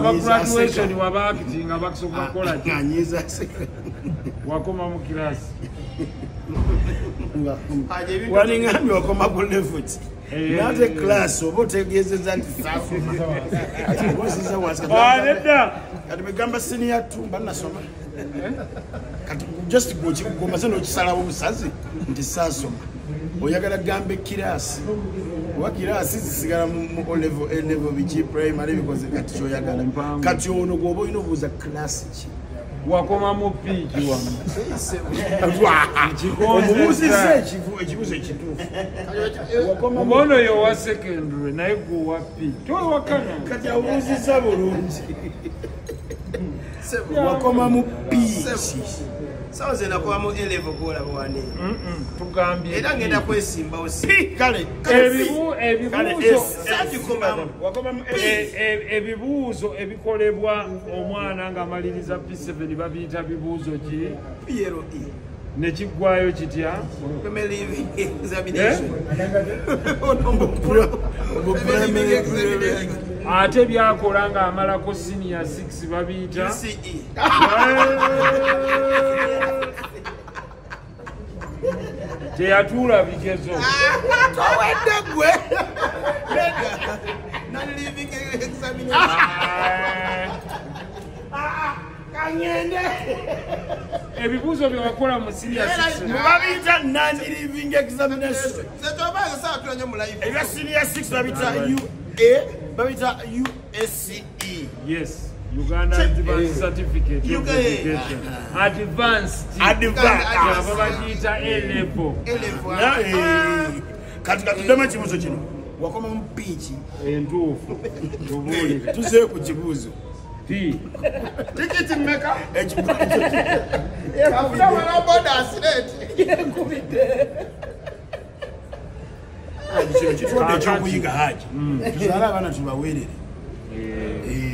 Aba graduation wabakitinga bakusooka kukola ki? Wakoma mu kirasi. Walingambye wakoma ku level ki? Nate class oba otegeezezza nti saasoma. Osiza wansi. Nedda. Kati bwe senior 2 mba nasoma. Kati just gwomaze n'okisalawo busazi nti saasoma. Oyagala gambe kirasi. Oba kirasi zisigala mu O level, A level, biki primary bikoze kati kyoyagala. Kati ono gw'oba olina obuuza class ki? Wakoma mu P kiwamu. Omubuuzizza ekibuuzo ekituufu. Oba oyo owa secondary naye gwe owa P. Towakana. Kati abuuzizza bulungi. Wakoma mu P. Sawa ze nakoma mu A level gw'olaba wano. Tugambye. Era ngenda kwesimbawo si. Kale. Ebibuuzo ebikolebwa omwana ng'amaliriza P7 babiyita bibuuzo ki? PLE. Ne kiggwayo kitya? Primary leaving examination. Ate byakola ng'amalako senior 6 babiyita UCE. Teyatuula bigezo. Towedde gwe. Non-living examination. Kangende. Ebibuuzo bye wakola mu senior 6 babiyita non-living examination. Ebya senior 6 babiyita UA, babiyita USCE. Yes. Uganda Advanced Certificate of Education. Advanced. Babagiyita A level. Kati katuddemu ekibuuzo kino. Wakoma mu P ki? Entuufu. Tubuulire. Tuzeeyo ku kibuuzo. P. Tikiti mmeka? Ekibuuzo. Afuna boda asireti. Kino kituwadde ekyokuyiga Haji. Tuzaale abaana tubaweerere.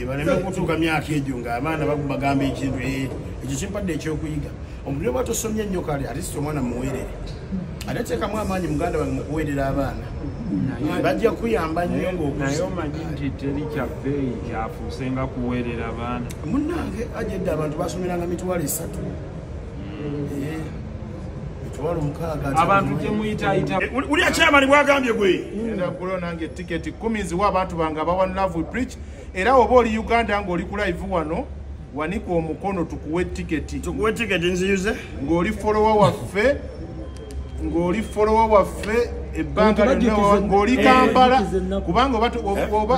Baleme okutuuka myaka egyo ng'abaana bagamba ekintu ekyo kimpadde ekyokuyiga. Omuntu ne bw'atosomye ennyo kale ate si omwana muweerere. Ate teekamu amaanyi muganda wange mu kuweerera abaana. Bajja kuyamba nnyo ng'okuze. Naye omanyi nti teri kya bbeeyi kyafuuse nga kuweerera abaana. Munnange ajja edda abantu basomeranga 300,000. 6,000. Abantu gye muyitaayita. Uli akyamani bw'agambye gwe. Ngenda kulo nange tiketi 10 ziwa abantu bange aba One Love We Preach. Era oba oli Uganda ng'oli ku live wano, wanika omukono tukuwe tiketi. Tukuwe tiketi nziyuze. Ng'oli follower waffe, ng'oli follower waffe ebbanga lyonna ng'oli Kampala kubanga oba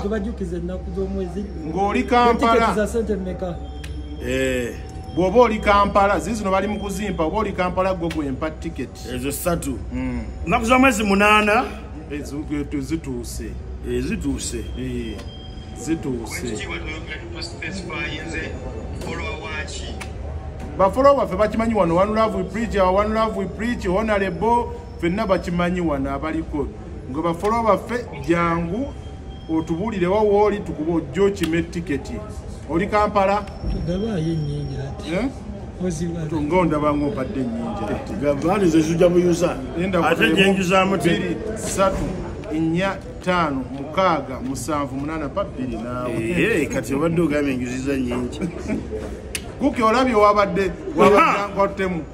tubajjukize ennaku z'omwezi. Ng'oli Kampala. Tiketi za ssente mmeka? Bw'oba oli Kampala, zizino bali mu kuzimpa, oba oli Kampala gwe gwempa tiketi. Ezo 3. Ennaku z'omwezi 8. Ezo zituuse. Zituuse. Zituuse. Bafollower baffe bakimanyi wano One Love We Preach, One Love We Preach, Honorable, ffenna bakimanyi wano abaliko. Nga bafollower baffe jangu otubuulire wa w'oli tukuba ojje okime tiketi. Oli Kampala? Tugabayo ennyingi ate. Nga ondaba ng'ompadde ennyingi ate. Gavani nze zijja buyuza. Ate gye njuzaamu 2, 3, 4, 5, 6, 7, 8 pa 2 naawe. Kati obadde ogambye enjuziza nnyingi. Kuki olabye wabadde ng'ottemu.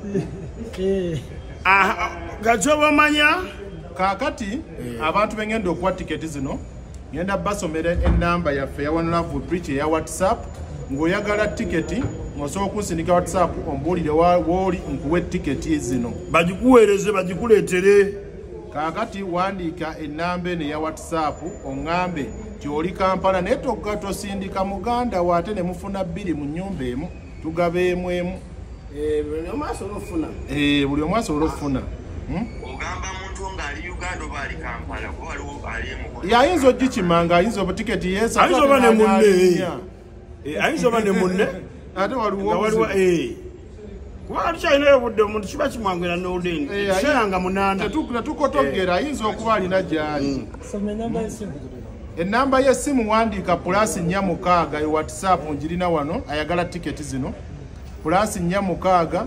Kati oba omanya? Kaakati abantu be ngenda okuwa tiketi zino ngenda basomera ennamba yaffe eya One Love We Preach eya WhatsApp. Ng'oyagala tiketi ng'osobola okunsindika WhatsApp ombuulire w'oli nkuwe tiketi zino. Bagikuweereze bagikuleetere. Kaakati wandiika ennamba eno eya WhatsApp oŋŋambe nti oli Kampala naye tosindika muganda wo ate ne mufuna 2 mu nnyumba emu tugaba emu emu. Buli omu asobola okufuna. Buli omu asobola okufuna. Ogamba muntu ng'ali Uganda oba ali Kampala kuba waliwo ali emukono. Ayinza ogikima ng'ayinza obutiketi yeesa. Ayinza oba ne munne. Ayinza oba ne munne. Ate waliwo Kuba tukyalinayo obudde omuntu kiba kimwanguyira n'olulimi. Kiseera nga 8. Tetukotogera ayinza okuba alina gy'ali. Soma ennamba y'essimu. Ennamba y'essimu wandiika +46 e WhatsApp ngirina wano ayagala tiketi zino. +46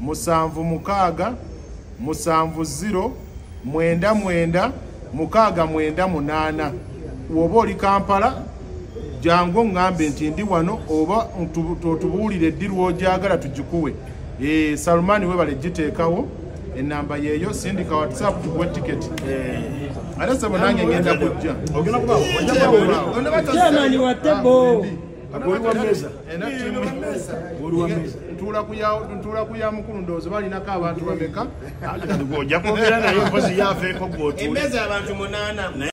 76 70 99 698. Bw'oba oli Kampala Jangu oŋŋambe nti ndi wano oba otubuulire ddi lw'ogyagala tugikuwe. Salumani webale giteekawo enamba yeeyo, sindika WhatsApp tukuwe tiketi. Ate sebo nange ngenda kujja. Ogenda kubaawo. Chairman wa table. Oli wa mmeeza. Oli wa mmeeza. Ntuula ku ya mukulu, ndowooza balinako abantu bameka? Ojja kwogera naye mpozi yafeeko gw'otuule. Emmeeza abantu 8.